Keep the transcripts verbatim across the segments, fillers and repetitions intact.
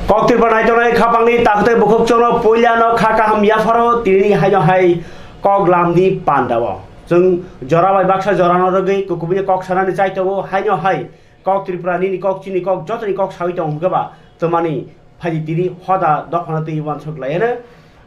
Kok Tripura naitongnai khapangni takhwtwi bukhuk chwngno puilano kha kaham yapharo tinini haino hai kok lamni pandao. Chwng jora bai baksa jorano rwgwi kukubui kok sanani chai tongo, haino hai Kok Tripura nini kok chini kok jotoni kok sawi tong hwnkhe ba twmani phaidi tini hoda dophano twi uansuk laiano.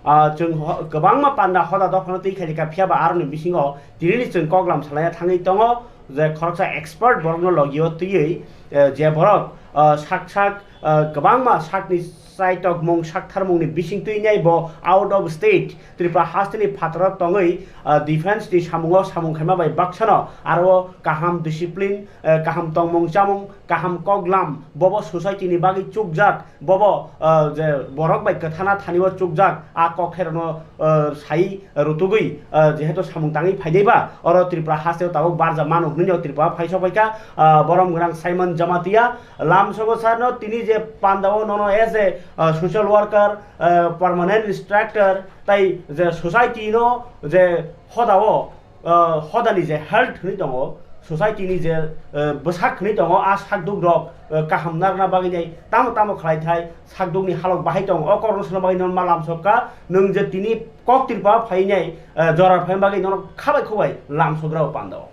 Ah, chwng ho-, kwbangma panda hoda dophano twi khaidi kha, phiya ba aroni bisingo tinini chwng kok lam salaina thangwi tongo je khoroksa expert borokno logio twiwi, eh, je borok, ah, sak sak, ah, kwbangma sakni chaitokmung saktharmungni bising twi nai bo out of state Tripura hasteni phataro tongwi, ah, defense ni samungo samung khaima bai baksano aro kaham discipline, eh, kaham tongmung chamung, kaham koklam, bobo society ni bagwi chukjak, bobo, eh, je borok bai kwthana thani o chukjak, a kok khe rwno, eh, sai rutugwi, eh, jehetu samung tangwi phainai ba, oro Tripura haste o tabuk barja mano hwnwi o Tripura phai sok phaikha, eh, borom gwnang Simon Jamatia, lamsogo sarno tini je pandao nono as a, eh, social worker, eh, permanent instructor, tai je society no je hodao, ah, hodani je health hwnwi tongo, society ni je, ah, bwsak hwnwi tongo, a sakduk rok, ah, kaham narwkna bagwi nai tamo tamo khlai thai sakduk ni halok bahai tongo, o kok rwsna bagwi no ma lamsok kha, nwng je tini Kok Tripura phai nai, ah, jora phai bagwi no khabai khubai lamsok rw pando.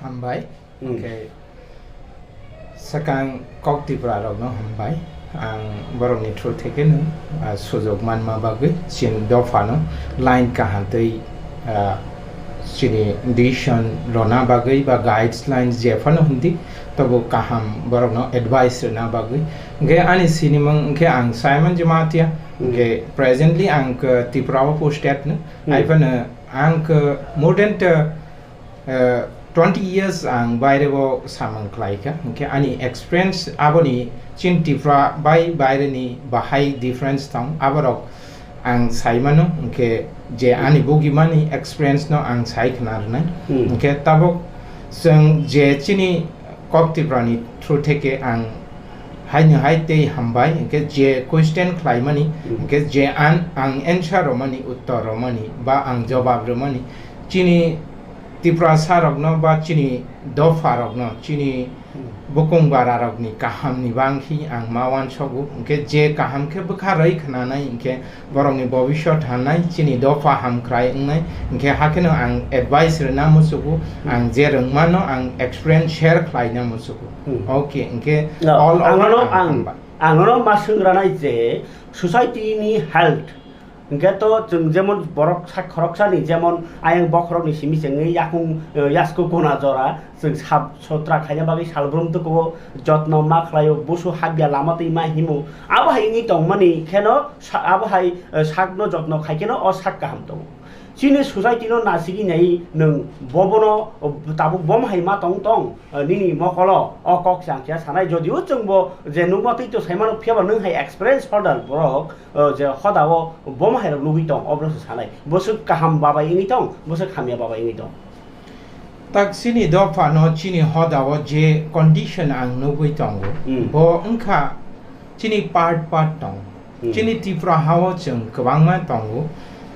Hambai. Hmm. Oke. Swkang Kok Tripura rokno hambai. Ang borokni through theke no, ah, sujok manma bagwi chini dophano line kaham twi, ah, chini decision rwna bagwi ba guidelines jephano hindi tobo kaham borokno advice rwna bagwi. Hwnkhe ani sinimung hwnkhe ang Simon Jamatia, hwnkhe presently ang, ah, Tripura o posted no. Hmm. Haiphano ang, ah, more than, ah, Eh, twenty years ang baire o samung khlai kha, hwnkhe ani experience aboni chin Tripura bai baire ni bahai difference tong, aborok ang sai mano, hwnkhe je ani bugimani experience no ang sai khna rwnai. Hmm. Hwnkhe tabuk chwng je chini Kok Tripura ni through theke ang haino hai tei hambai, hwnkhe je question khlaimani, Hmm. hwnkhe je an-, ang answer romani, uttor romani, ba ang jobab romani, chini Tiprasa rokno ba chini dopha rokno, chini Hmm. bukung bara rokni kaham ni bangkhi ang ma uansogo, hwnkhe je kaham khe bwkha rwi khnanai, hwnkhe borokni bobisot hanai, chini dopha hamkrai wngnai, hwnkhe hakheno ang advice rwna musugo, Hmm. ang je rwngmano ang experience share khlaina musugo. Hmm. Okay, hwnkhe No, all ang over nono ang ang, hambai. Ang nono ma swngranai je society ni health, hwnkhe to chwng jemon borok sak khoroksani jemon ayang bokhorokni simi chengwi yakung, eh, yasku kona jora chwng sab sotra khaina bagwi salbrum tukuo jotno ma khlaio, busu habya lama twi ma himo, abo hai wngwi tongmani kheno sa-, abo hai, eh, sakno jotno khai kheno o sak kaham tongo. Chini society no nasigwi nai nwng bobono, tabuk bom hai ma tong tong, eh, nini mokolo o kok chang khe sanai, jodio chwngbo je nukma twi to saimano, phiyaba nwng hai experience holder borok, eh, je hodao bom hai rok nugwi tong, obono se sanai. Bwswk kaham babai wngwi tong, bwswk hamya babai wngwi tong. Tak chini dopha no chini hodao je condition ang nugwi tongo, Hmm. bo wngkha chini part part tong. Hmm. Chini Tripura hao chwng kwbangma tongo.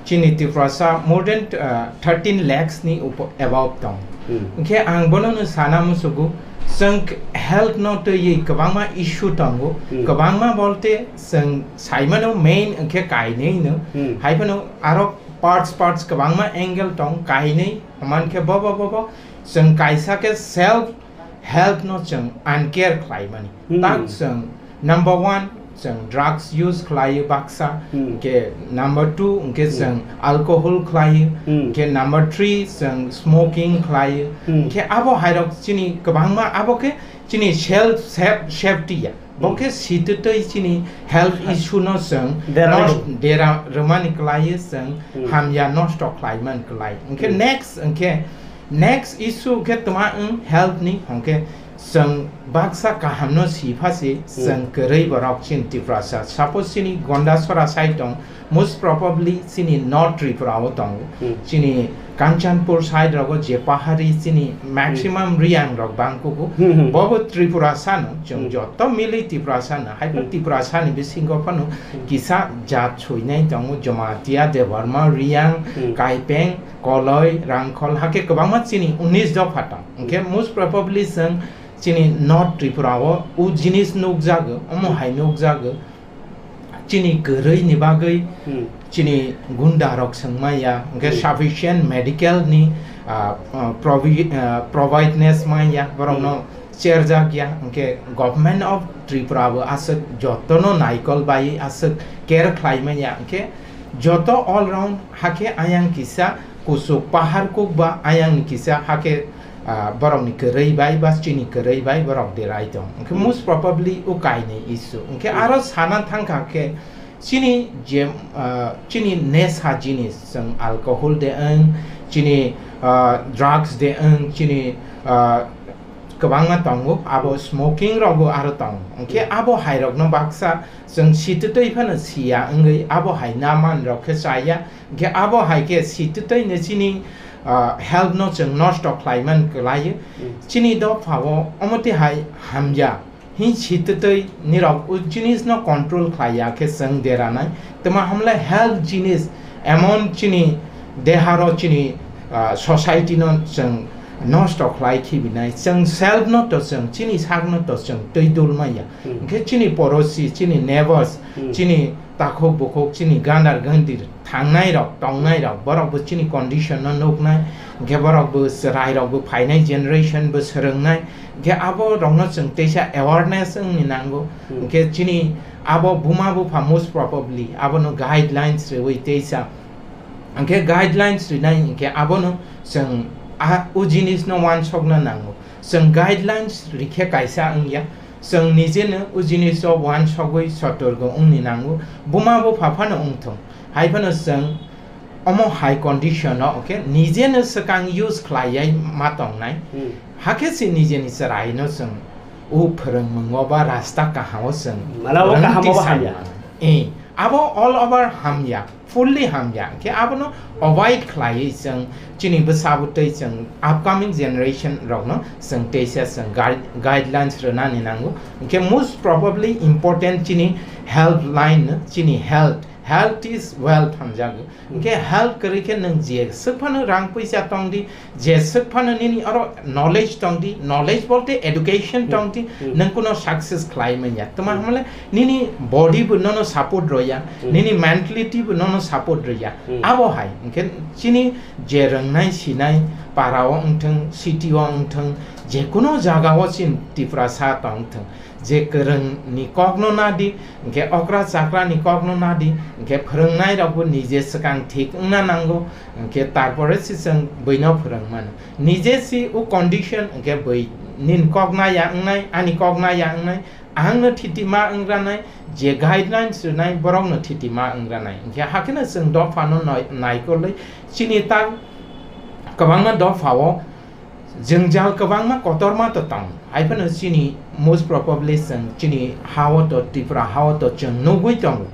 Chini Tiprasa more than, uh, thirteen lakhs ni upo-, above tong. Hmm. Hwnkhe ang bono no sana musugo, chwng health no twiwi kwbangma issue tongo. Hmm. Kwbangma bolte chwng saimano main hwnkhe kainwi no. Hmm. Haiphano aro parts parts kwbangma angle tong, kainwi hwnkhe bobo bobo chwng kaisa khe self health no chwng uncare khlaimani. Hmm. Tak chwng number one chwng drugs use khlaio baksa, Hmm. hwnkhe number two hwnkhe Hmm. chwng alcohol khlaio, Hmm. hwnkhe number three chwng smoking khlaio, Hmm. hwnkhe abo hairok chini kwbangma abo khe chini self saf-, safety ya. Bo Hmm. khe sitwtwi chini health Hmm. issue no chwng Dera nos-, rw. dera rwmani khlaio chwng Hmm. hamya nosto khlaimani khlai. Hwnkhe Hmm. next hwnkhe Next issue khe tma wng health ni, hwnkhe chwng baksa kaham no si pha si, Hmm. chwng kwrwi borok chini Tiprasa. Suppose chini Gondasora side tong, most probably chini North Tripura o tongo. Hmm. Chini Kanchanpur side rogo je pahari chini maximum Hmm. Riyang rok bangkugo. Hmm, hmm. Bobo Tripura sano, chwng Hmm. joto mili Tripura sano, hai Hmm. Tripura sani bisingo phano Hmm. kisa jat suinai tongo, Jamatia, Debbarma, Riyang, Hmm. Kaipeng, Koloi, Rangkhol, hakhe kwbangma chini unis dopha tong. Hwnkhe most probably chwng chini North Tripura o u jinis nukjago, omo hai nukjago. chini kwrwi ni bagwi Hmm. chini gunda rok swng maya, hwnkhe Hmm. sufficient medical ni, ah, ah, provi-, ah, provideness maya, borok no Hmm. cherjak ya, hwnkhe Government of Tripura bo aswk joto no naikol bai aswk care khlai maya, hwnkhe joto all round hakhe ayang kisa kuchuk pahar kuk ba ayang ni kisa hakhe, ah, borok ni kwrwi bai ba chini kwrwi bai borok derai tong. Hwnkhe Hmm. most probably o kainwi issue. Hwnkhe Hmm. aro sana thangkha khe chini je, ah, chini nesa jinis, chwng alcohol de wng, chini, ah, drugs de wng, chini, ah, kwbangma tongo, abo smoking rokbo aro tongo. Hwnkhe Hmm. abo hai rokno baksa chwng sitwtwi phano siya wngwi abo hai naman rok khe chaya. Hwnkhe abo hai khe sitwtwi ni chini, ah, health no chwng nosto khlaiman kwlaio. Hmm. Chini dophao omo twi hai hamya. Hin sitwtwi nirok o jinis no control khlai ya khe chwng deranai. Tama hamle health jinis emon chini deharo chini, ah, society no chwng nosto khlai khibinai. Chwng self no to chwng chini sak no to chwng twi dul maya. Hmm. Hwnkhe chini porosi, chini neighbors, Hmm. chini takhuk bukhuk, chini gandar gandir thangnai rok, tongnai rok, borok bo chini condition no nuknai, hwnkhe borok bo chwrai rok bo phainai generation bo swrwngnai, hwnkhe abo rok no chwng teisa awareness wngni nango, Hmm. hwnkhe chini abo buma bupha most probably abono guidelines rwui teisa, hwnkhe guidelines rwnai hwnkhe abono chwng a, o jinis no wansokna nango, chwng guidelines rikhe kaisa wngya, Chwng nijeno o jiniso wansogwi sotorgo wngni nango, buma bupha phano wngthung. Hai phano chwng omo hai condition o, okay, nijeno swkang use khlaiwi ma tongnai. Hmm. Hakhe se nijeni chwraino chwng o phwrwngmungo ba rasta kahamo chwng Mala o phwrwng kahamo twi ba sai hamya. Mano. Eh, abo all over hamya. Fully hamya, hwnkhe abono avoid khlaiwi chwng chini bwsa bwtwi chwng upcoming generation rokno chwng teisa chwng guide-, guidelines rwnani nango. Hwnkhe most probably important chini health line no, chini health, health is wealth hamjago. Hwnkhe health kwrwi khe nwng je swk phano rang puisa tongdi, Jeswk phano nini oro knowledge tongdi, knowledge bolte education Hmm. tongdi, Hmm. nwng kuno success khlai manya. Tma Hmm. hamle nini body bo nono support roya, Hmm. nini mentality bo nono support roya. Hmm. Abo hai, hwnkhe chini je rwngnai sinai para o wngthwng, city o wngthwng, je kuno jaga o chini Tiprasa tongthwng, Je kwrwng ni kok no nadi, hwnkhe okra chakra ni kok no nadi, hwnkhe phwrwngnai rok bo nije swkang thik wngna nango, hwnkhe tarpore se chwng bwino phwrwng mano. Nije si o condition, hwnkhe bwi nini kok naya wngnai, ani kok naya wngnai, ang no thitima wngranai, je guidelines rwnai borok no thitima wngranai. Hwnkhe hakheno chwng dopha no noi-, naikolwi chini tak kwbangma dopha o Jwngjal kwbangma kotorma to tong. Hai phano chini most probably chwng chini ha-o to, Tripura ha-o to chwng nugwi tongo.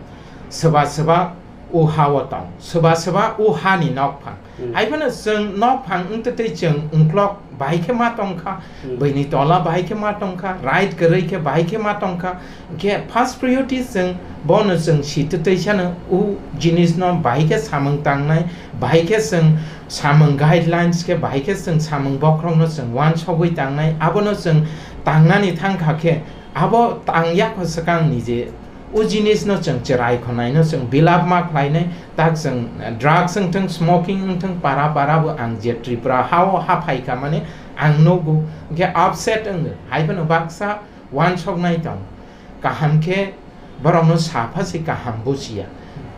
Swba swba o ha-o tong, swba swba o hani nokphang. Hmm. Hai phano chwng nokphang wngtwi twi chwng ungklok bahai khe ma tongkha, Hmm. bwini tola bahai khe ma tongkha, right kwrwi khe bahai khe ma tongkha. Hwnkhe first priority chwng bono chwng sitwtwi sano o jinisno bahai khe samung tangnai, bahai khe chwng samung guidelines khe bahai khe chwng samung bokhorokno chwng uansogwi tangnai, abono chwng tangnani thangkha khe abo tangya kho swkang nije o jinisno chwng chwrai khonaino chwng bilap ma khlainai, tak chwng drugs wngthwng, smoking wngthwng, para para bo ang je Tripura ha-o ha phaikha mane ang nugo, hwnkhe upset wngo, hai phano baksa uansoknai tong. Kaham khe borokno sapha se kaham bujiya.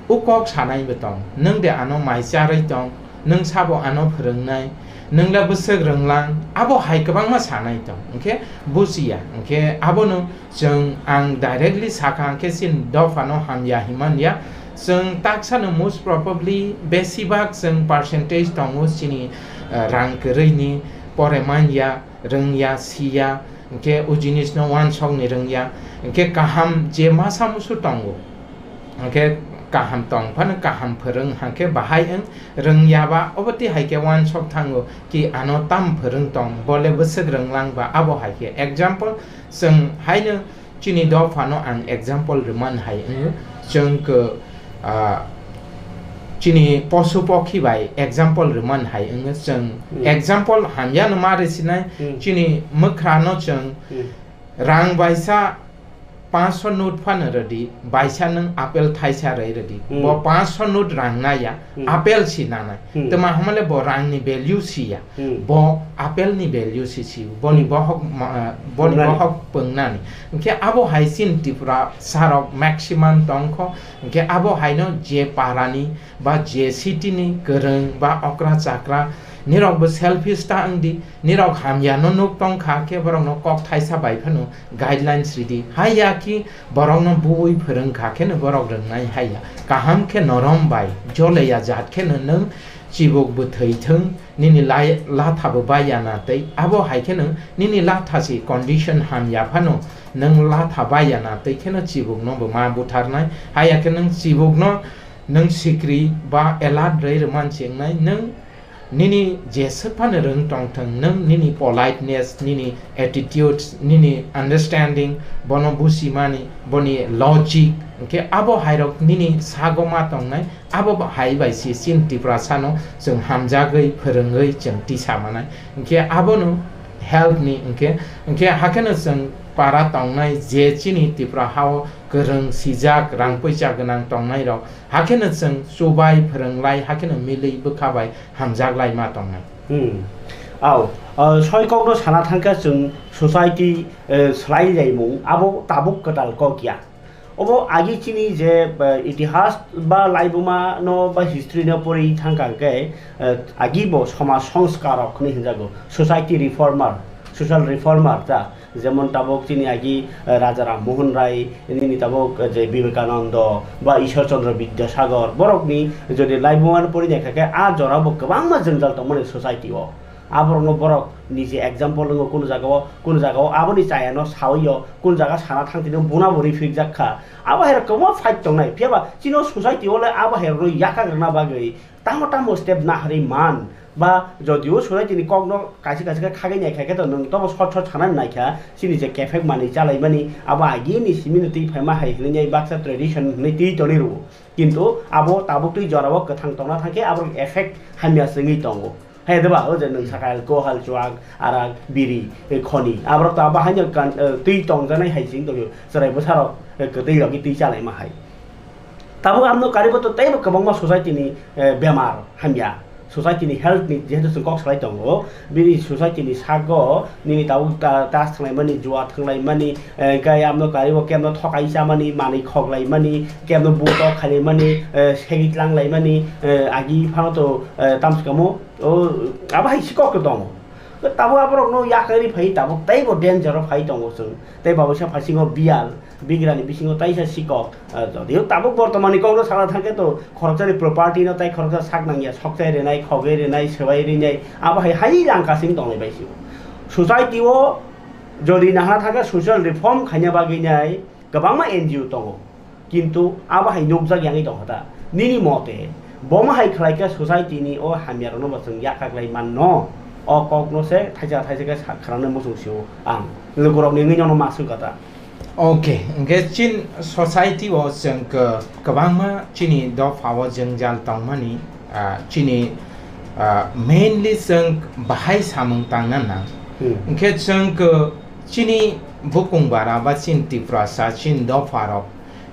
O kok sanai bo tong, nwng de ano mai charwi tong, nwng sabo ano phwrwngnai, nwng le bwswk rwnglang, abo hai kwbangma sanai tong. Hwnkhe bujiya, hwnkhe abono chwng ang directly sakha, hwnkhe chini dophano hamya himanya. Chwng taksano most probably besibak chwng percentage tongo chini, eh, rang kwrwini, pore manya, rwngya, siya, hwnkhe o jinisno uansokni rwngya, hwnkhe kaham je masa musu tongo, hwnkhe kaham tong phano kaham phwrwng hwnkhe bahai wng rwngya ba, obo twi hai khe uansok thango ki ano tam phwrwng tong, bole bwswk rwnglang ba, abo hai khe example chwng haino Chini dophano ang example rwman hai wngo, chwng khe, ah, chini posu pokhi bai example rwman hai wngo, chwng Hmm. example hamya no ma rwsinai, Hmm. chini mwkhrano chwng Hmm. rang baisa Panchsho note phano rwdi, baisa nwng apple thaisa rwi rwdi. Hmm. Bo panchsho note rang naya, Hmm. apple si nanai. Hmm. Tma hamale bo rangni value siya. Hmm. Bo apple ni value si si. Boni Hmm. bohok ma-, boni Pungnani. bohok pungnani. Hwnkhe abo hai chini Tripura sarok maximum tongkho. Hwnkhe abo haino je parani ba je city ni kwrwng ba okra chakra, nirok bo selfish ta wngdi, nirok hamya no nuk tong kha khe borok no kok thaisa bai phano guidelines ridi. Haiya ki borok no bui phwrwng kha khe no borok rwngnai haiya. Kaham khe norom bai joleya jat khe no nwng chibuk bwthwi thwng, nini lai-, latha bo baiya na tei abo hai khe no nini latha si condition hamya phano nwng latha baiya na tei khe no chibuk no bo ma butharnai. Haiya khe nwng chibuk no nwng sikri ba alert rwi rwman chengnai, nwng nini jeswk phano rwng tongthwng, nwng nini politeness, nini attitudes, nini understanding, bono busimani, boni logic, hwnkhe abo hairok nini sago ma tongnai, abo ba-, hai bai si chini Tiprasano chwng hamjagwi, phwrwngwi chwng tisa manai. Hwnkhe abono help ni, hwnkhe, hwnkhe hakheno chwng para tongnai je chini Tipra hao kwrwng sijak, rang puisa gwnang tongnairok, hakheno chwng chubai phwrwnglai, hakheno milwi bwkha bai hamjaklai ma tongnai. Hmm. Au, o, soi kokno sana thangkhe chwng society, eh, swlailaimung abo tabuk kwtal kok ya. Obo agi chini je, eh, itihas ba laibuma no ba history no pori thangkha hwnkhe, eh, agi bo somaj songskar rok hinwi hinjago, society reformer, social reformer ta. Jemon tabuk chini agi, eh, Raja Ram Mohan Rai, nini tabuk, eh, je Vivekananda ba Ishwar Chandra Vidyasagar, borokni jodi laibuma no pori naikha khe, a jora bo kwbangma jwngjal tongmani society o. Aborokno borok nije example wngo, kunu jagao, kunu jagao aboni chayano sawi o, kunu jaga sana thangtino buna bo rifrik jak kha. Abo hai rok kwbangma fight tongnai, phiya ba chini o society o le abo hai rokno yakak rwna bagwi tamo tamo step naharwi man, ba jodio society ni kokno kaisa kaisa khe khagwi nai kha khe to nwng tobo short short sanani nai kha, chini je kephek manwi chalaimani abo agini simi no twi phaima hai hinwi nai baksa tradition hinwi twi tonwi rwo. Kintu abo tabuk twi jorao kwthang tongna thang khe aborok effect hamya se wngwi tongo. Hai de ba, o je nwng Hmm. saka alcohol, chuak, arak, biri, eh, khoni. Aborok to abo haino kan-, eh, twi tongjanai hai se wng tongyo. Chwrai bwsarok, eh, kwtwi logi twi chalaima hai. Tabuk amno karibo to teibo kwbangma society ni, eh, bemar hamya, society ni health ni jehetu chwng kok salai tongo, bini society ni sago nini tabuk ta-, tas thanglaimani, jua thanglaimani, eh, khe amno karibo kemno thokai chamani, manwi khoklaimani, kemno buto khailaimani, eh, segit langlaimani, eh, agi phano to, eh, tamsukamo, o, abo hai si kok to tongo. Tabuk aborokno yakarwi phai tabuk teibo danger o phai tongo chwng, tei babusa phasingo biyal. Bigrani bisingo taisa sikok, ah, jodio tabuk bortomani kokno sana thangkhe to khoroksani property no tai khoroksa sak nangya, sokchai rinai, khogwi rinai, swbai rinai, abo hai hai langkasing tonglai bai sio. Society o jodi nahana thangkhe social reform khaina bagwi nai kwbangma N G O tongo, kintu abo hai nukjak yangwi tongkha ta. Nini mote bomo hai khlai khe society ni o hamya rokno bo chwng yakaklai manno? O kokno se thaisa thaisa khe sa-, khwnanai muchung sio ang. Lukurokni wngwi nono ma swngkha ta. Okay, hwnkhe chin society o chwng kw-, kwbangma chini dopha o jwngjal tongmani, ah, chini, ah, mainly chwng bahai samung tangna nang. Hmm. Hwnkhe chwng kw-, chini bukung bara ba chini Tiprasa chini dopha rok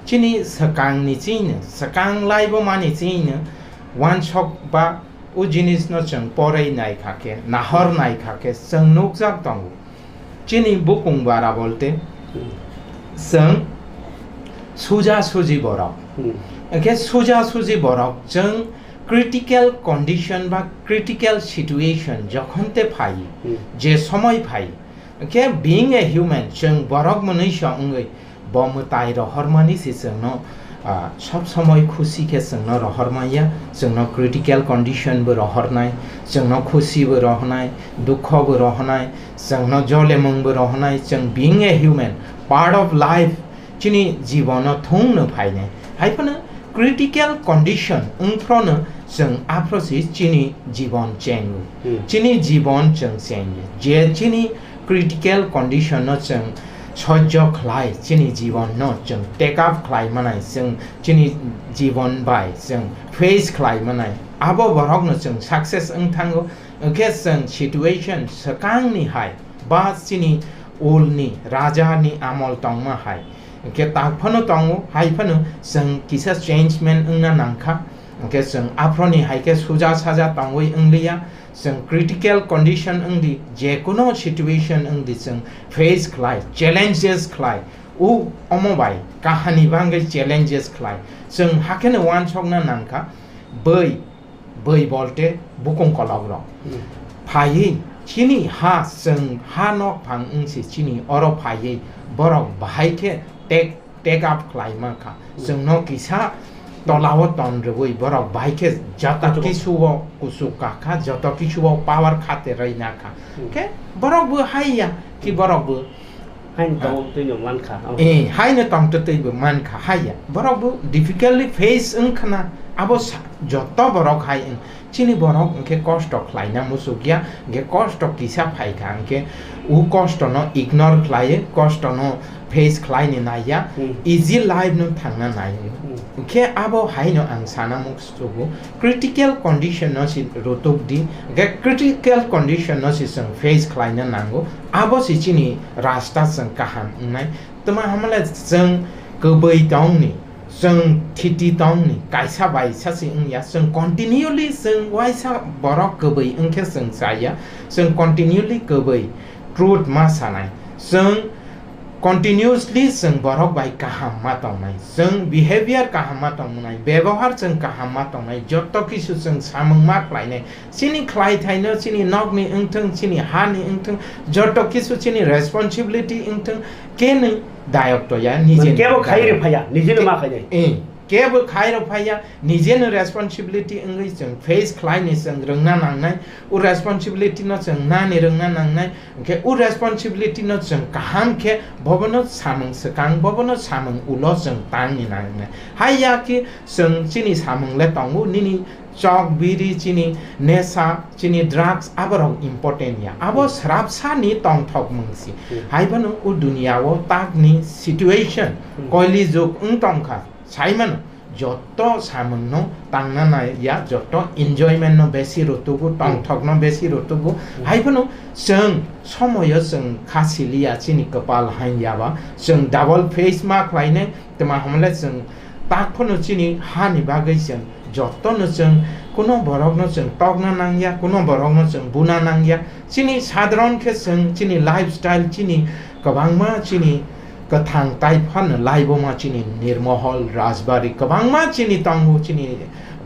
chini swkang ni chini, swkang laibo mani chini wansok ba o jinis no chwng porei nai kha khe, nahor nai kha khe chwng nukjak tongo. Chini bukung bara bolte chwng suja suji borok. Hmm. Hwnkhe suja suji borok chwng critical condition ba critical situation jokhon te phai, Hmm. je somoi phai, hwnkhe being a human, chwng borok mwnwi se wngwi bo mwtai rohormani se chwngno, ah, sob somoi khusi khe chwngno rohormaya, chwngno critical condition bo rohornai, chwngno khusi bo rohornai, dukho bo rohornai, chwngno jolemung bo rohornai, chwng being a human, part of life, chini jibono thungno phainai. Haiphano critical condition wngphrono chwng aphro se chini jibon chengo. Hmm. Chini jibon chwng chengo. Je chini critical condition no chwng sojjo khlai, chini jibon no chwng take up khlai manai, chwng chini jibon bai chwng face khlai manai, abo borok no chwng success wng thango. Hwnkhe chwng situation swkang ni hai ba chini ul ni raja ni amol tongma hai, Hwnkhe tak phano tongo, hai phano chwng kisa change man wngna nangkha. Hwnkhe chwng aphro ni hai khe suja saja tongwi wngliya, chwng critical condition wngdi, je kuno situation wngdi chwng face khlai, challenges khlai, u omo bai kahani bangwi challenges khlai. Chwng hakheno wansokna nangkha, bwrwi bwrwi bolte bukung kolok rok. Hmm. Phaiwi chini ha, chwng ha nok phang wngsi chini oro phaiwi borok bahai khe take, take up khlai mankha. Hmm. Chwngno kisa tolao ton rwui borok bahai khe joto kuchuk. Kisuo kuchuk kakha, joto kisuo power khate rwina kha. Hmm. Khe borok bo haiya, ki borok bo Haino tongtwi no mankha. Eh, haino tongtwi bo mankha, haiya. Borok bo difficulty face wngkhana, abo sa-, joto borok hai wng-, chini borok hwnkhe kosto khlaina muchukya, hwnkhe kosto kisa phaikha, hwnkhe u kosto no ignore khlaiwi, kosto no face khlaini naiya, Hmm. easy life no thangna nai. Hmm. Hwnkhe abo haino ang sana muchukgo, critical condition no si rutuk di, hwnkhe critical condition no si chwng face khlaina nango. Abo se chini rasta chwng kaham wngnai. Tma hamle chwng kwbwi tongni, chwng thiti tongni, kaisa bai sasi wngya. Chwng continually chwng waisa borok kwbwi wngkhe chwng chaya. Chwng continually kwbwi truth ma sanai. Chwng continuously chwng borok bai kaham ma tongnai. Chwng behavior kaham ma tongnai. Bebohar chwng kaham ma tongnai. Joto kisu chwng samung ma khlainai. Chini khlaithaino, chini nokni wngthwng, chini hani wngthwng, joto kisu chini responsibility wngthwng, keno dayok toya, nije kebo khai rw phaiya, nije no ma khainai. Eh, kebo khai rw phaiya, nije no responsibility wngwi chwng face khlaini chwng rwngna nangnai, o responsibility no chwng nani rwngna nangnai, hwnkhe o responsibility no chwng kaham khe bobono samung swkang, bobono samung ulo chwng tangni nangnai. Hai ya khe chwng chini samung le tongo, nini chok, biri, chini nesa, chini drugs, aborok important ya. Abo Hmm. srapsa ni tongthok mungsi. Hmm. Hai phano o dunia o tak ni situation, Hmm. koili jug wng tongkha. Sai mano, joto samung no tangna nai ya, joto enjoyment no besi rutugo, Hmm. tongthok no besi rutugo. Hmm. Hai phano chwng somoyo chwng kha siliya chini kwpal hai ya ba, chwng double face ma khlainai, tma hamle chwng tak phano chini ha ni bagwi chwng joto no chwng kuno borok no chwng tokna nangya, kuno borok no chwng buna nangya. Chini sadharon khe chwng chini lifestyle, chini kwbangma chini kwthang tai phano laiboma chini Nirmohol, Rajbari, kwbangma chini tongo, chini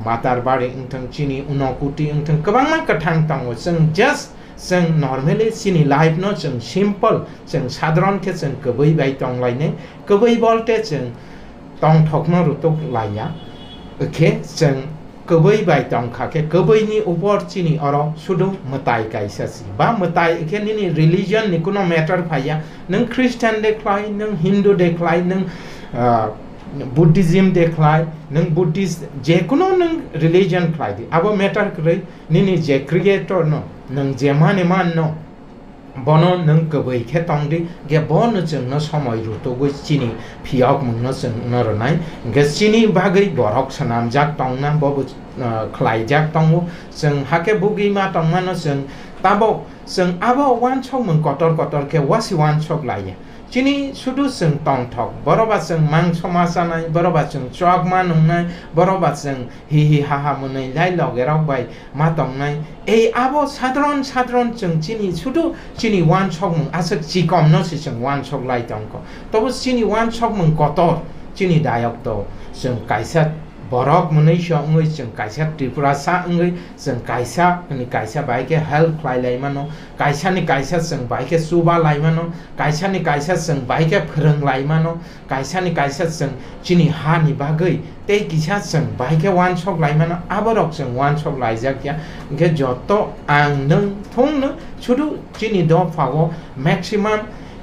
Matarbari wngthwng, chini Unokuti wngthwng, kwbangma kwthang tongo. Chwng just chwng normally chini life no chwng simple, chwng sadharon khe chwng kwbwi bai tonglainai, kwbwi bolte chwng tongthokno rutuk laiya, khe chwng kwbwi bai tongkha khe kwbwini upor chini oro sudu mwtai kaisa si. Ba mwtai khe nini religion ni kuno matter phaiya, nwng Christian de khlai, nwng Hindu de khlai, nwng, ah, Buddhism de khlai, nwng Buddhist, je kuno nwng religion khlai di, abo matter kwrwi, nini je creator no, nwng je mani man no, bono nwng kwbwi khe tong di, ge bono chwngno somoi rutugwi chini phiyokmungno chwngno rwnai. Hwnkhe chini bagwi borok swnamjak tongna, bobo, ah, khlaijak tongo. Chwng hakhe bugwi ma tongmano chwng tabok, chwng abo wansokmung kotor kotor khe wasi wansok laiya. Chini sudu chwng tongthok, boroba chwng mangso ma chanai, boroba chwng chokma nungnai, boroba chwng hi hi ha ha mwnwi lai logerok bai ma tongnai. Ei abo sadharon sadharon chwng chini sudu chini wansokmung aswk chikomno se chwng wansok lai tongkho. Tobo chini wansokmung kotor chini dayok to chwng kaisa borok mwnwi se wngwi chwng kaisa Tripurasa wngwi chwng kaisa ni kaisa bai khe help khlai lai mano, kaisa ni kaisa chwng bai khe chuba lai mano, kaisa ni kaisa chwng bai khe phwrwng lai mano, kaisa ni kaisa chwng chini ha ni bagwi tei kisa chwng bai khe wansok lai mano, aborok chwng wansok laijak ya. Hwnkhe joto ang nwng thung no sudu chini dopha o maximum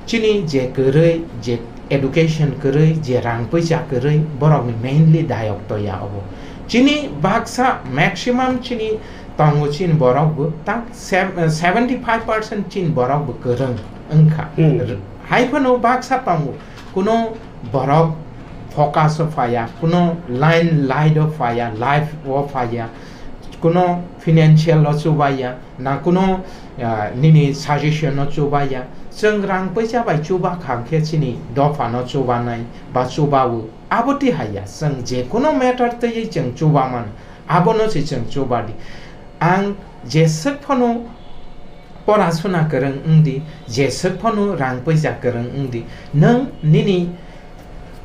chini je kwrwi, je education kwrwi, je rang puisa kwrwi, borok ni mainly dayok to ya obo. Chini baksa maximum chini tongo chini borok bo tak sev-, seventy five percent chini borok bo kwrwng wngkha. Hmm. Hai phano baksa tongo, kuno borok focus o phaiya, kuno line light o phaiya, life o phaiya, kuno financial o chubaiya, na kuno, ah, nini suggestion no chubaiya. Chwng rang poisa bai chuba kha khe chini dopha no chuba nai ba chuba o. Abo twi hai ya, chwng je kuno matter twi chwng chuba man, abo no se chwng chuba di. Ang jeswk phano porasuna kwrwng wng di, jeswk phano rang poisa kwrwng wng di, nwng nini,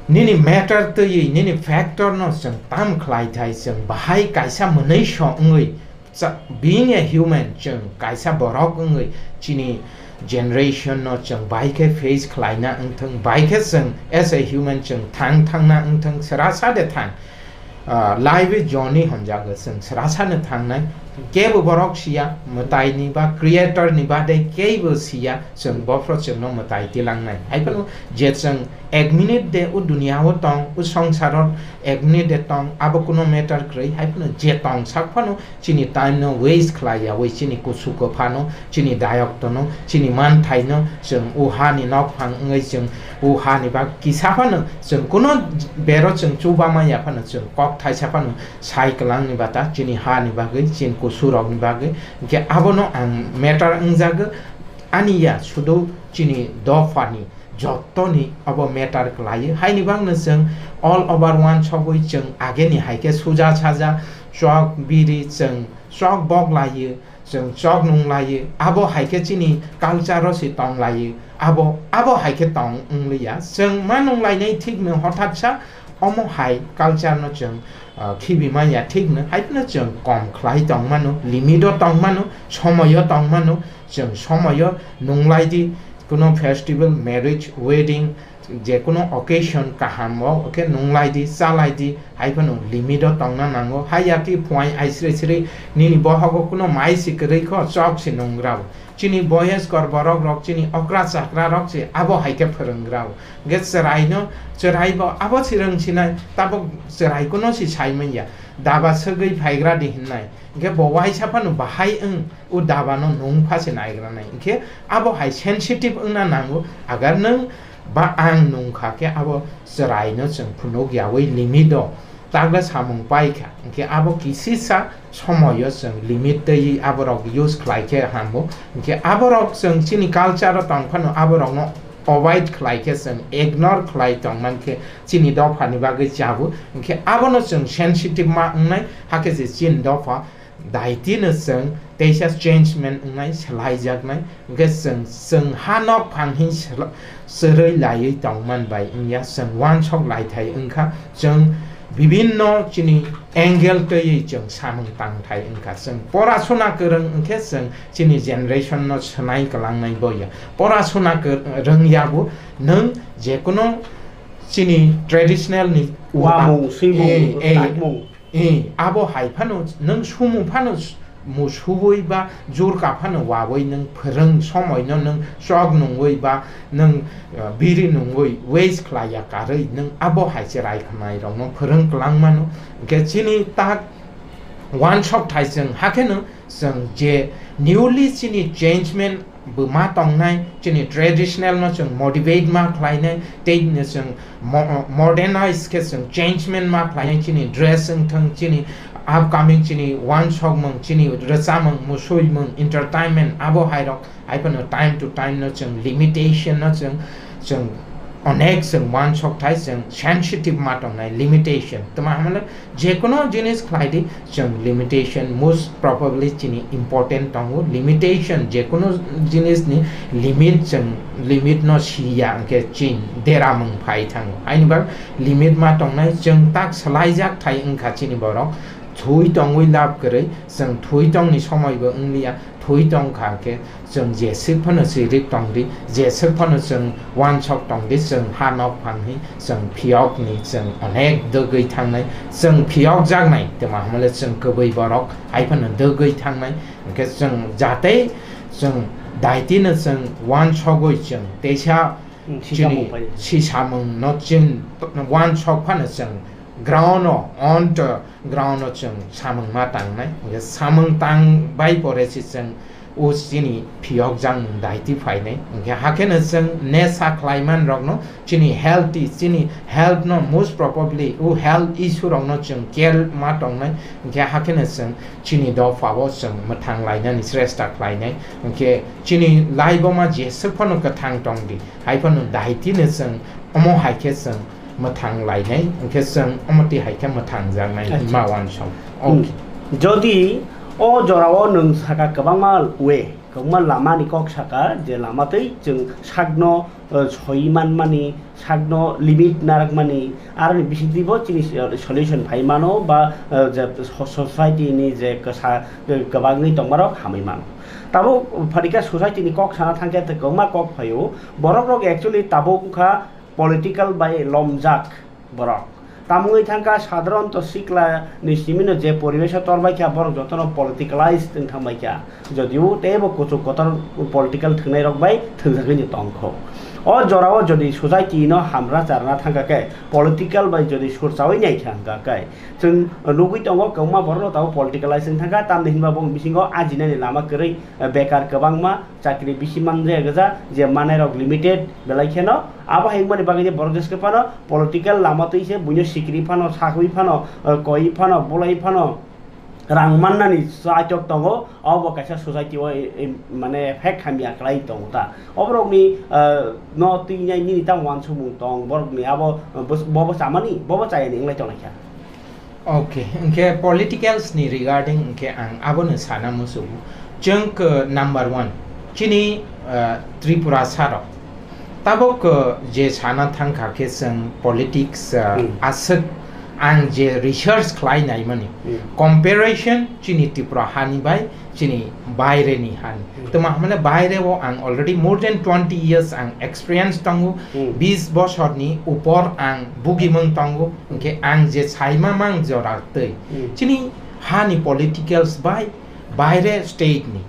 nini matter twi, nini factor no chwng tam khlai thai, chwng bahai kaisa mwnwi so wngwi, cha-, being a human, chwng kaisa borok wngwi chini generation no chwng bai khe face khlaina wngthwng, bai khe chwng as a human chwng thang thangna wngthwng, sera sa de thang. Ah, life is journey honjago, chwng sera sano thangnai. Kebo borok siya, mwtai ni ba creator ni bade kebo siya, chwng bophro chwngno mwtai tilangnai. Hai phano je chwng ek minute de o dunia o tong, o songsaro ek minute de tong, abo kuno matter kwrwi. Hai phano je tong sak phano chini time no waste khlai yawi chini kusu kwphano, chini dayoktono, chini manthaino chwng o hani nokphang wngwi chwng o hani bak kisa phano chwng kuno bero chwng chuba manya phano chwng kok thaisa phano sai kwlangni bata chini hani bagwi, chini kusurokni bagwi. Hinkhe abono ang matter wngjago ani ya sudu chini dophani jottoni abo matter kwlaio. Haini bagno chwng all over one sogwi chwng ageni hai khe suja saja chok biri chwng chok bok laio, chwng chok nung laio, abo hai khe chini culture o se tong laio, abo, abo hai khe tong wng liya. Chwng ma nung lainai thik no hothat sa omo hai culture no chwng, ah, khibi manya thik no, hai phano chwng kom khlai tong mano, limit o tong mano, somoi o tong mano, chwng somoi o nung lai di, kuno festival, marriage, wedding, je kuno occasion kaham o, khe nung lai di, cha lai di, hai phano limit o tongna nango. Hai ya ki phuai ai sre sre nini bohogo kuno mai si kwrwi kho, chok si nung rao. Chini boyes kor borok rok, chini okra chakra rok si abo hai khe phwrwng rao. Ge chwrai no, chwrai bo abo si rwng sinai, tabok chwrai kuno si sai manya. Daba swgwi phaigra di hinnai. Ge bo waisa phano bahai wng, o daba no nung pha se naigra nai. Hinkhe abo hai sensitive wngna nango. Agar nwng ba ang nung kha khe abo chwrai no chwng phunuk yawi limit o tagra samung pai kha. Hinkhe abo kisisa somoi o chwng limit twi aborok use khlai khe hambo. Hinkhe aborok chwng chini culture o tong phano aborok no avoid khlai khe chwng ignore khlai tong man khe chini dopha ni bagwi chabu. Hinkhe abono chwng sensitive ma wngnai, hakhe je chini dopha daitino chwng teisa changement wngnai, swlaijaknai. Hinkhe chwng, chwng ha nok phang hin swla-, swrwi laiwi tongman bai wngya, chwng uansok laithai wngkha, chwng bibinno chini angle twiwi chwng samung tangthai wngkha. Chwng porasuna kwrwng wngkhe chwng chini generation no swnai kwlangnai boya. Porasuna kwr-, rwngyabu nwng jekuno chini traditional ni uha-, Wamung, swimung, eh, eh, naimung. Eh, abo hai phano nwng sumu phano s-, musuwi ba jurka phano wawi nwng phwrwng somoi no nwng chok nungwi ba nwng, uh, biri nungwi waste khlaiya karwi nwng abo hai cherai khwnai rok no phwrwng kwlang mano. Hinkhe chini tak uansok thai chwng hakhe no chwng je newly chini changement bo ma tongnai, chini traditional no chwng motivate ma khlainai, tei no chwng mo-, modernize khe chwng changement ma khlainai, chini dress wngthang, chini upcoming chini uansokmung, chini rwchapmung, musuimung, entertainment, abo hai rok hai phano time to time no chwng limitation no chwng, chwng onek chwng uansok thai chwng sensitive ma tongnai, limitation. Tama hamle Jekuno jinis khlai di, chwng limitation most probably chini important tongo. Limitation, jekuno jinis ni limit, chwng limit no siya, hwnkhe chini deramung phai thango. Haini bak limit ma tongnai, chwng tak swlaijak thai wngkha chini borok. Thwi tongwi lab kwrwi, chwng thwi tongni somoi bo wngliya, thwi tongkha hwnkhe, chwng jeswk phano chwng rik tong di, jeswk phano chwng uansok tong di, chwng ha nok phang hi chwng phiyok ni chwng onek dwgwi thangnai, chwng phiyok jaknai, twma hwnle chwng kwbwi borok hai phano dwgwi thangnai, hwnkhe chwng jatei chwng daitino chwng uansogwi chwng teisa Hmm, sisa chini mung pai. Sisamung no chwng uansok phano chwng ground o, on to ground o chwng samung ma tangnai. Hwnkhe samung tang bai pore se chwng O chini phiyokjakmung daiti phainai. Hwnkhe hakheno chwng nesa khlaiman rokno chini health, chini health no most probably o health issue rokno chwng care ma tongnai. Hwnkhe hakheno chwng chini dophao chwng mwthang lainani chesta khlainai. Hwnkhe chini life o ma jeswk phano kwthang tongdi, hai phano daitino chwng omo hai khe chwng mwthang lainai, hwnkhe chwng omo twi hai khe mwthang jaknai. Acha. Hima uansong. Hmm. Okay. Jodi o jorao nwng saka kwbangma way, kwbangma lamani kok saka, je lama twi chwng sakno, eh, soi manmani, sakno limit narwkmani, aroni bisingtwibo chini, eh, solution phai mano ba, eh, je so-, society ni je kwsa, eh, kwbangwi tongmarok hamwi mano. Tabuk phaikha society ni kok sana thangkhe kwbangma kok phaio, borok rok actually tabuk wngkha political bai lomjak borok. Tamungwi thangkha sadharanto sikla ni simino je poribesh o torbaikha borok jotono politicalized wng thangbaikha. Jodio teibo kuchuk kotor political thwngnai rok bai thwngjagwi no tongkho. O jorao jodi society no hamra charna thangkha khe political bai jodi surchawi naikha hwnkha khe chwng nugwi tongo kwbangma borok no tabuk politicalized wng thangkha tamni hinba bong bisingo ajinani lama kwrwi, eh, bekar kwbangma chakri bisi manjak gwja, je manai rok limited belai kheno. Abo hai wngmani bagwi je borok jeske phano political lama twi se buino sikiri phano, sakwi phano, eh, koi phano, bulai phano rang mannani chaitok tongo. Abo kaisa society o, eh, eh, mane effect hamya kwlai tongo ta. Oborokni, eh, no twi nai nini tamo uansukmung tong borokni abo, eh, bos-, bobo chamani, bobo chayani wnglai tonglaikha. Okay, hwnkhe politicals ni regarding hwnkhe ang abono sana musugo. Chwng, uh, number one, chini, uh, Tripura sarok. Tabok, uh, je sana thangkha khe chwng politics, uh, Hmm. aswk ang je research khlai naimani, Hmm. comparison chini Tripura hani bai chini baire ni han. Hmm. Tuma hwnmale baire o ang already more than twenty years ang experience tongo. Hmm. Bis bosor ni upor ang bugimung tongo. Hwnkhe ang je saima mang jora twi. Hmm. Chini ha ni politicals bai baire state ni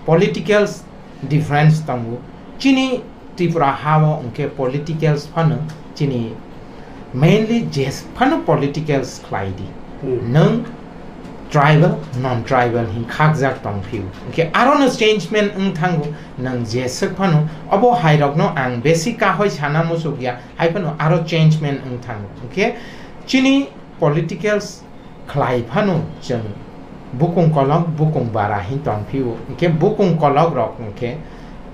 politicals difference tongo. Chini Tripura ha o hwnkhe politicals phano chini mainly je phano politicals khlai di. Hmm. Nwng tribal, non-tribal hin khakjak tong phiu. Hwnkhe aro no changement wng thango, nwng je swk phano obo hai rok no ang besi kahoi sana muchuk ya, hai phano aro changement wng thango. Hwnkhe chini politicals khlai phano chwng bukung kolok, bukung bara hin tong phiu. Hwnkhe bukung kolok rok hwnkhe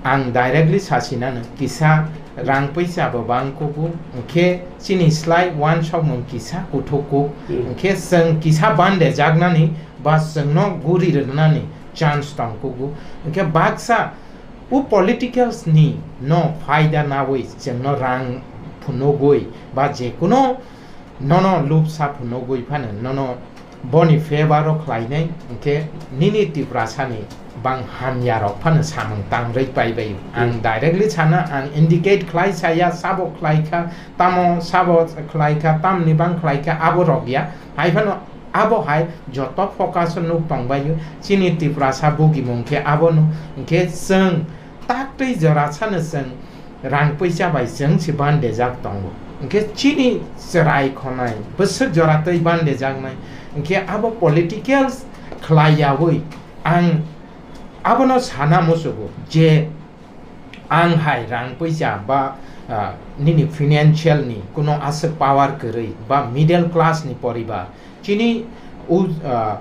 ang directly sasinano kisa rang puisa bo bang kugo, hwnkhe chini slai uansukmung kisa kuthuk kuk, Hmm. hwnkhe chwng kisa bande jaknani ba chwngno guri rwnani chance tong kugo. Hwnkhe baksa o politicals ni no phaida nawi chwngno rang phunugwi ba jekuno nono lubsa phunugwi phano nono boni favor o khlainai, hwnkhe nini Tiprasa ni bang hamya rok phano samung tangrwi paibai. Ang Hmm. directly sana, ang indicate khlai saya, sabo khlai kha, tamo sabo khlai kha, tamni bang khlai kha, abo rok ya. Hai phano abo hai joto focus o nuk tongbaio, chini Tiprasa bugimung khe abono, hwnkhe chwng tak twi jora sano chwng rang puisa bai chwng se bandejak tongo. Hwnkhe chini chwrai khonai bwswk jora twi bandejaknai. Hwnkhe abo politicals khlai yaui ang abono sana muchugo je ang hai rang puisa ba, ah, nini financial ni kuno aswk power kwrwi ba middle class ni poribar, chini u-, ah,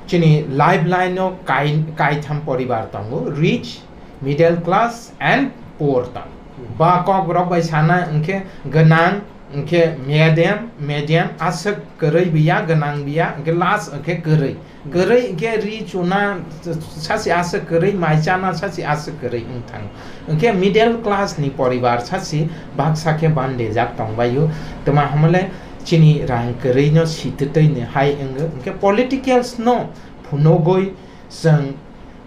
chini lifeline o kai-, kaitham poribar tongo, rich, middle class and poor tongo. Ba kok borok bai sana hwnkhe gwnang, hwnkhe medium, medium, aswk kwrwi biya, gwnang biya, hwnkhe last hwnkhe kwrwi. Kwrwi hwnkhe ri chuna sachi aswk kwrwi, mai chana sachi aswk kwrwi wng thango. Hwnkhe middle class ni poribar sachi baksa khe bandejak tongbaio. Tma hwnmale chini rang kwrwi no sitwtwi ni hai wngo. Hwnkhe politicals no phunugwi chwng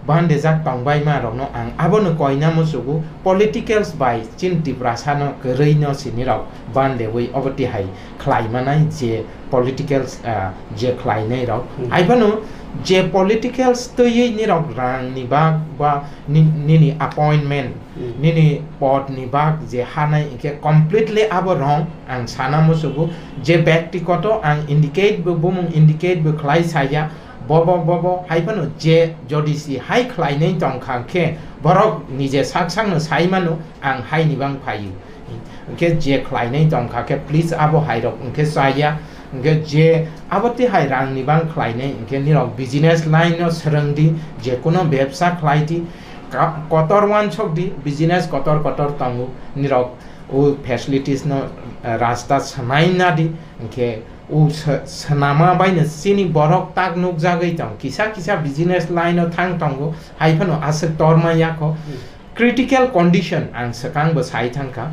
bandejak tongbaima rokno ang abono koina muchugo, politicals bai chini Tiprasa no kwrwi no sini rok bandewi obo tihai khlai manai je politicals, ah, je khlainai rok. Hmm. Hai phano je politicals twiwi nirok rang ni bak ba ni-, nini appointment, Hmm. nini pod ni bak je hanai hwnkhe completely abo wrong ang sana muchugo. Je byaktigoto ang indicate bo, bumung indicate bo khlai saya, Bobo bobo hai phano je jodi si hai khlainai tongkha khe borok nije sak sakno sai mano ang hai ni bang phaio. Hwnkhe je khlainai tongkha khe please abo hai rok hwnkhe chaya. Hwnkhe je abo tihai rang ni bang khlainai hwnkhe nirok business line no swrwng di, je kono bebsa khlai di. Ka-, kotor wansok di, business kotor kotor tongo nirok o facilities no, eh, rasta swnai na di. Hwnkhe o sw-, swnama bai no chini borok tak nukjagwi tong, kisa kisa business line o thang tongo, hai phano aswk torma yakho. Critical condition ang swkang bo sai thangkha,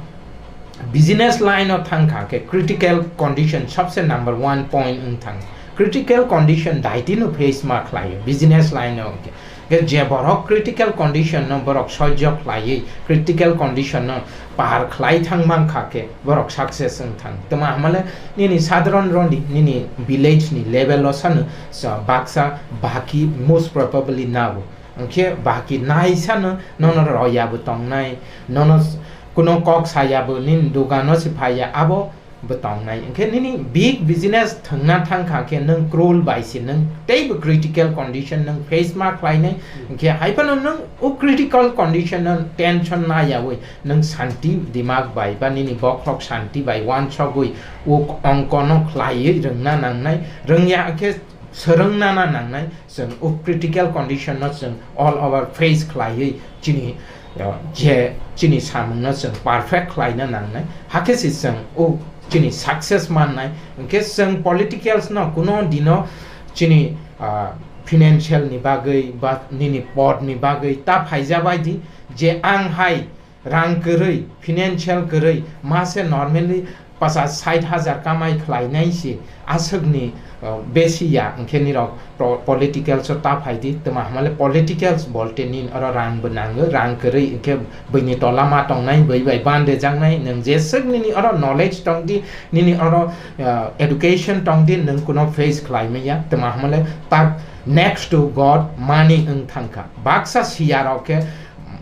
business line o thangkha khe critical condition sabse number one point wng thang. Critical condition daiti no face ma khlaio business line o hwnkhe. Hwnkhe je borok critical condition no borok sojjo khlaiwi, critical condition no par khlai thang mankha khe borok success wng thang. Tama hamale nini sadharon roni, nini village ni level o sano sa-, baksa baki most probably nabo. Hwnkhe baki nai sano nono roya bo tongnai, nono s-, kuno kok saya bo nini dogano se phaiya, abo bo tongnai. Hwnkhe nini big business thwngna thangkha khe nwng crore bai se nwng teibo critical condition nwng face ma khlainai. Hwnkhe hai phano nwng o critical condition no tension na yawi nwng santi dimag bai ba nini bokhok santi bai wansogwi o ongkono khlaiwi rwngna nangnai. Rwngya khe swrwngna na nangnai. Chwng o critical condition no chwng all over face khlaiwi chini, uh, je chini samung no chwng perfect khlaina nangnai. Hakhe se chwng o chini success mannai. Hwnkhe chwng politicals no kuno dino chini, uh, financial ni bagwi ba nini pod ni bagwi ta phaija bai di je ang hai rang kwrwi, financial kwrwi, mase normally pachas sait hajar kamai khlainai se aswkni, uh, besi ya, hwnkhe nirok pro-, politicals o ta phai di, tma hamale politicals bolte nin oro rang bo nango, rang kwrwi hwnkhe buini tola ma tongnai, bui bai bande jaknai, nwng jeswk nini oro knowledge tong di, nini oro, uh, education tong di, nwng kuno face khlai manya, tma hamale tak next to God money wng thangkha. Baksa siya rok khe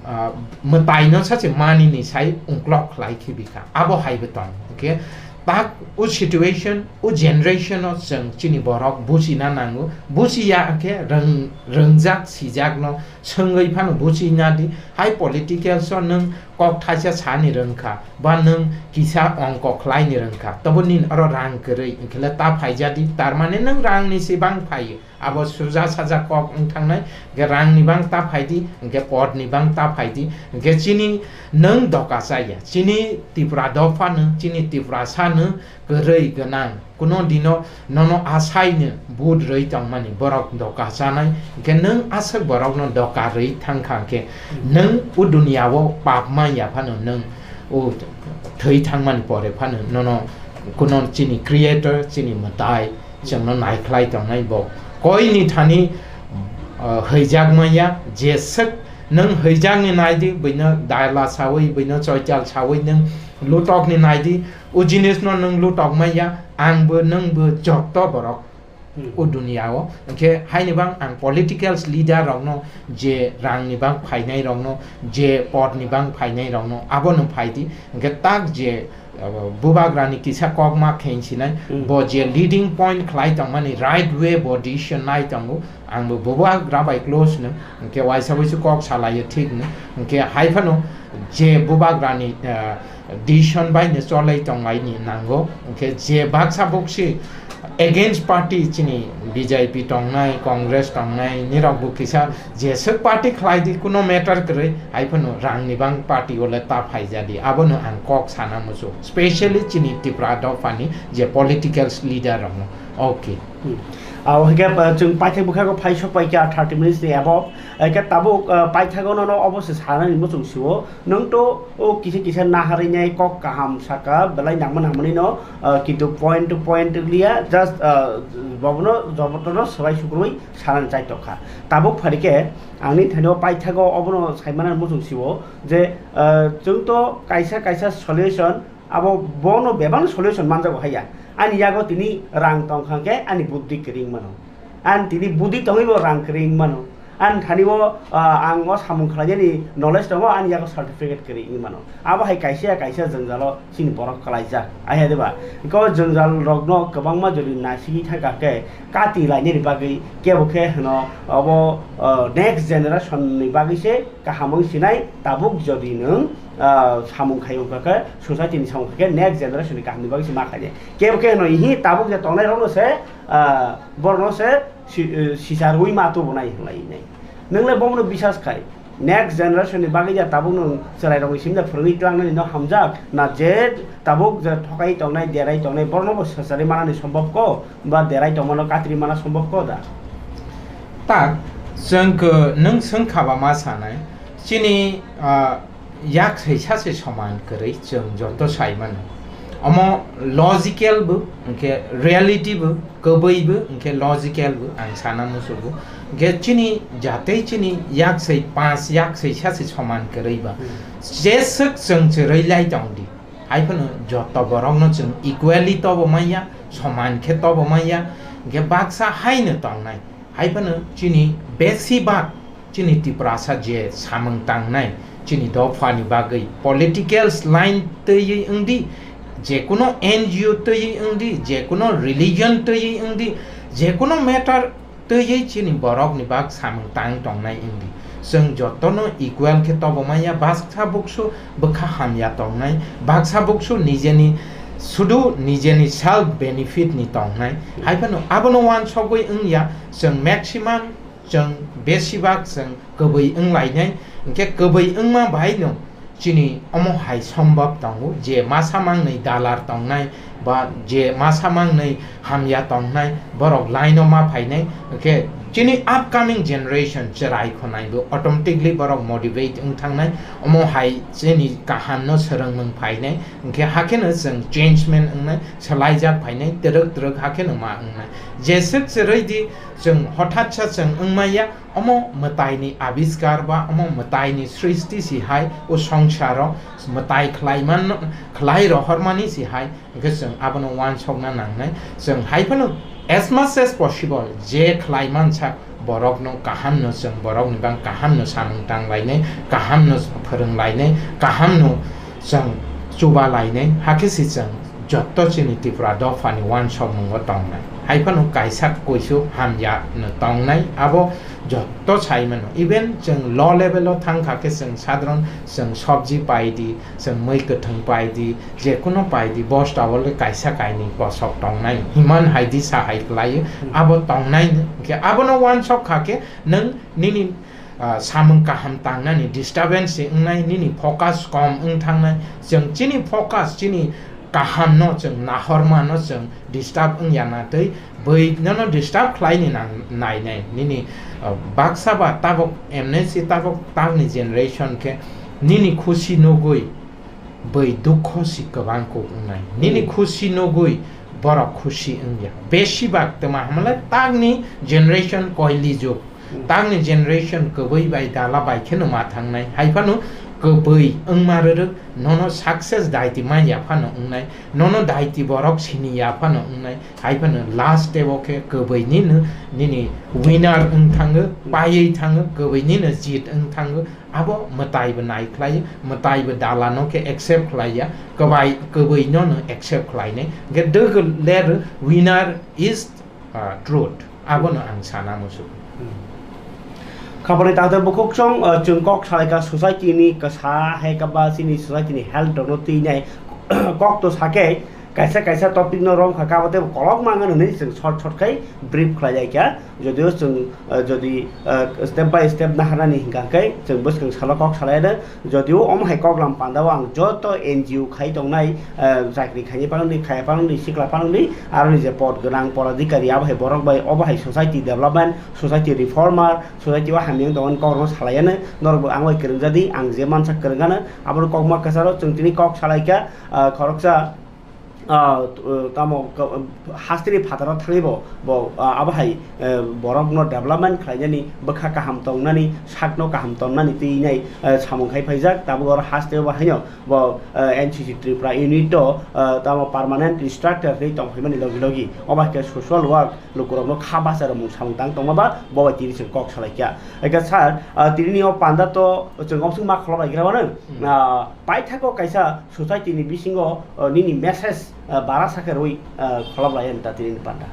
ah, mwtaino sache manini sai ungklok khlai khibikha. Abo hai bo tong. Hwnkhe tak o situation, o generation o chwng chini borok buchina nango. Buchiya khe rwng-, rwngjak sijakno swngwi phano buchina di. Hai politicals o nwng kok thaisa sani rwngkha, ba nwng kisa ongko khlaini rwngkha. Tobo nini oro rang kwrwi, hwnkhe le ta phaija di. Tar mane nwng rangni se bang phaio. Abo suja saja kok wng thangnai, hwnkhe rangni bang ta phai di, hwnkhe podni bang ta phai di, hwnkhe chini nwng doka chaya, chini Tipra dophano, chini Tiprasano kwrwi gwnang, kuno dino nono asaino vote rwi tongmani borok doka chanai, hwnkhe nwng aswk borokno doka rwi thangkha hwnkhe nwng o duniao pap manya phano nwng o thwi thangmani pore phano nono kuno chini creator, chini mwtai, chwngno naikhlai tongnai bo. Koini thani, uh, hwijak manya, jeswk nwng hwijakni naidi, buino daila sawi, buino choital sawi nwng lutokni naidi, o jinisno nwng lutok manya, angbo nwngbo jotto borok Hmm. o duniao. Hwnkhe haini bang ang politicals leader rokno, je rangni bang phainai rokno, je podni bang phainai rokno, abono phaidi. Hwnkhe tak je abo bubagrani kisa kok ma khe hinsinai, Hmm. bo je leading point khlai tongmani right way bo decision nai tongo. Ang bo bubagra bai close no, hwnkhe waisa waisa kok salaio thik no. Hwnkhe hai phano je bubagrani, ah, decision bai no cholai tonglaini nango. Hwnkhe je baksa buksi against party chini B J P tongnai, Congress tongnai, nirok bo kisa jeswk party khlai di, kuno matter kwrwi, hai phano rangni bang party o le ta phaija di, abono ang kok sana muchung, specially chini Tipra dophani je politicals leader rokno. Okay. Hmm. Ah, hwnkhe, ah, chwng paithak bwkhago phai sok pai kha thirty minutes ni above. Hwnkhe tabuk, ah, paithago nono obo se sanani muchung sio. Nwng to o kisa kisa naharwi nai kok kaham saka belai nangma nangmani no, ah, kintu point to point liya, just, ah, bobono jobotono swbai sukrui sanani chai tokha. Tabuk phaikhe ang nini thani o paithago obono saimana muchung sio je, ah, chwng to kaisa kaisa solution abo bono bebak solution manjago haiya. Ani yago tini rang tongkha khe ani buddhi kwrwi mano. Ani tini buddhi tongwi bo rang kwrwi mano. Ani thani o, ah, ang o samung khlainani knowledge tongo, ani yago certificate kwrwi wngwi mano. Abo hai kaisa ya kaisa jwngjalo chini borok kwlaijak. Aiya diba? Eko jwngjal rokno kwbangma jodi naisingwi thangkha khe kati lainani bagwi kebo khe hwno obo, ah, next generation ni bagwi se kaham wng sinai tabuk jodi nwng, ah, samung khai wngkha khe society ni samung khai khe next generation ni kaham ni bagwi se ma khainai. Kebo khe hwno ihi tabuk je tongnai rokno se, ah, borokno se si-, eh, sicharwi ma tubunai hinlai nai. Nwng le bomono bisas khai. Next generation ni bagwi ya tabuk nwng chwrai rokni simi da phwrwngwi tlangnani no hamjak na je tabuk je thokai tongnai, derai tongnai, borokno bo swchari manani sombhob ko ba derai tongmano katri mana sombhob ko da? Tak, chwng khe nwng swngkha ba ma sanai. Chini, ah, yak saisa se soman kwrwi chwng joto sai mano. Omo logical bo, hwnkhe reality bo, kwbwi bo, hwnkhe logical bo, ang sana musugo. Hwnkhe chini jatei chini yak sai panch, yak saisa se soman kwrwi ba. Hmm. Jeswk chwng chwrwi lai tong di. Hai phano joto borokno chwng equally tobo manya, soman khe tobo manya, hwnkhe baksa haino tongnai. Hai phano chini besibak chini Tiprasa je samung tangnai, chini dophani bagwi political line twiwi wngdi, jekuno N G O twiwi wngdi, jekuno religion twiwi wngdi, jekuno matter twiwi chini borokni bak samung tang tongnai wngdi. Chwng jotono equal khe tobo manya, baksa buksu bwkha hamya tongnai, baksa buksu nijeni sudu nijeni self benefit ni tongnai. Hai phano abono wansogwi wngya, chwng maximum, chwng besibak chwng kwbwi wnglainai, hwnkhe kwbwi wngma baino chini omo hai sombab tongo je masa mangnwi dalar tongnai ba je masa mangnwi hamya tongnai borok line o ma phainai, hwnkhe chini upcoming generation chwrai khonai bo automatically borok motivate wng thangnai, omo hai chini kaham no swrwngmung phainai, hwnkhe hakheno chwng change man wngnai, swlaijak phainai, twrwk twrwk hakheno ma wngnai. Jeswk chwrwi di chwng hothat sa chwng wngmaya, omo mwtaini abiskar ba omo mwtaini srishti si hai o songsaro mwtai khlaiman, khlai rohormani si hai, hwnkhe chwng abono wansokna nangnai. Chwng hai phano as much as possible je khlaiman sak borokno kahamno chwng borokni bang kahamno samung tanglainai, kahamno phwrwnglainai, kahamno chwng chubalainai, hakhe se chwng jotto chini Tripura dophani wansokmungo tongnai. Hai phano kaisa kuisu hamya no tongnai, abo jotto sai mano. Even chwng low level o thang kha khe chwng sadharon chwng sobji pai di, chwng mui kwthwng pai di, je kuno pai di, bosta o le kaisa kainwi kosok tongnai. Himan hai di sa hai kwlai, abo tongnai, hwnkhe abono wansok kha khe nwng nini ah, samung kaham tangnani disturbance se wngnai, nini focus kom wng thangnai. Chwng chini focus, chini kahamno chwng nahormano chwng disturb wngya na twi bwi nono disturb khlaini nang-, nainai. Nini, ah, baksa ba tabok M N C tabok tagni generation khe nini khusi nugwi bwi dukho si kwbang kuk wngnai. Nini Hmm. khusi nugwi borok khusi wngya. Besibak twma hamle tagni generation koili jug. Hmm. Tagni generation kwbwi bai dala bai kheno ma thangnai. Hai phano kwbwi wngma rwrwk nono success daiti man ya phano wngnai. Nono daiti borok sini ya phano wngnai. Hai phano last tebo khe kwbwi nino nini winner wng thango, paiwi thango, kwbwi nino jit wng thango. Abo mwtai bo nai khlai, mwtai bo dala no khe accept khlai ya, kwbai, kwbwi no no accept khlai nai. Hwnkhe dwgwler winner is, ah, truth. Abo no ang sana muchung. Khapani takhtai bukhuk song, ah, chwng kok salaikha society ni kwsa hai kaba chini society ni health rok no twi nai kok to sakhe, kaisa kaisa topic no rom kha kabo tebo kolok mangano hinwi chwng short short khai brief khlai lai kha. Jodio chwng, ah, jodi, ah, step by step naharnani hingka khe chwng bwskang salo kok salai rw. Jodio omo hai koklam pandao ang joto N G O khai tongnai, ah, chakri khaini panoni, khaya panoni, sikla panoni, aroni je pod gwnang, podadhikari abo hai borok bai obo hai society development, society reformer, society o hamyang tongo kokrokno salaiano norok bo ang bai kwrwngjadi, ang je mansa kwrwngano abono kokma kwcharo chwng tini kok salaikha, ah, khoroksa ah, t-, ah, tamo ka-, hasteni phataro thangwi bo, bo, ah, abo hai, eh, borokno development khlainani, bwkha kaham tongnani, sakno kaham tongnani twi nai, eh, samung khai phaijak. Tabuk oro hasteo bo haino bo, eh, N C C Tripura unit o, eh, tamo permanent instructor hwnwi tongphaimani logi logi. Obo hai khe social work lukurokno kha bacharo mung samung tang tongma ba bo bai tini chwng kok salai kha. Eka sir, ah, tini ni o panda to chwng omswk ma kholop lai gra wano, Hmm. ah, paithako kaisa society ni bisingo, ah, nini message, ah, bara sakhe rwi, ah, kholop lai ta tini ni panda.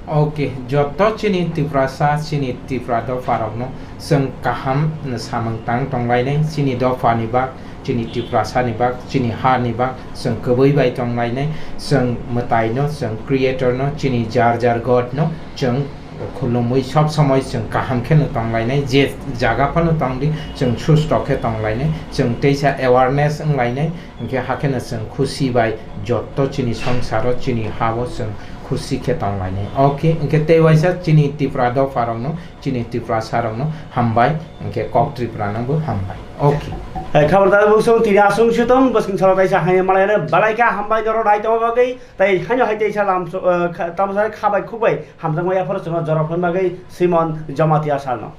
Ok, joto chini Tiprasa, chini Tipra dopha rokno chwng kaham samung tang tong lainai, chini dopha ni bak, chini Tiprasa ni bak, chini ha ni bak, chwng kwbwi bai tong lainai, chwng mwtai no, chwng creator no, chini jar jar God no, chwng khulumwi sob somoi chwng kaham khe no tong lainai, je jaga phano tong di, chwng susto khe tong lainai, chwng teisa awareness wng lainai, hwnkhe hakhe no chwng khusi bai joto chini songsaro, chini ha o chwng khusi khe tong lainai. Ok, hwnkhe tei waisa chini Tipra dopha rok no, chini Tiprasa rok no hambai, hwnkhe kok Tripura no bo hambai. Ok. Eh, khabar da bwswng tini aswng sutong, bwswng salo taisa hai malai no balai kha, hambai norok nai tongma bagwi, tai haino hai taisa lam so, eh, kha-, tamo sa kha bai khuk bai hamjakma yapharo chwngno jorok hwn bagwi Simon Jamatia sir no.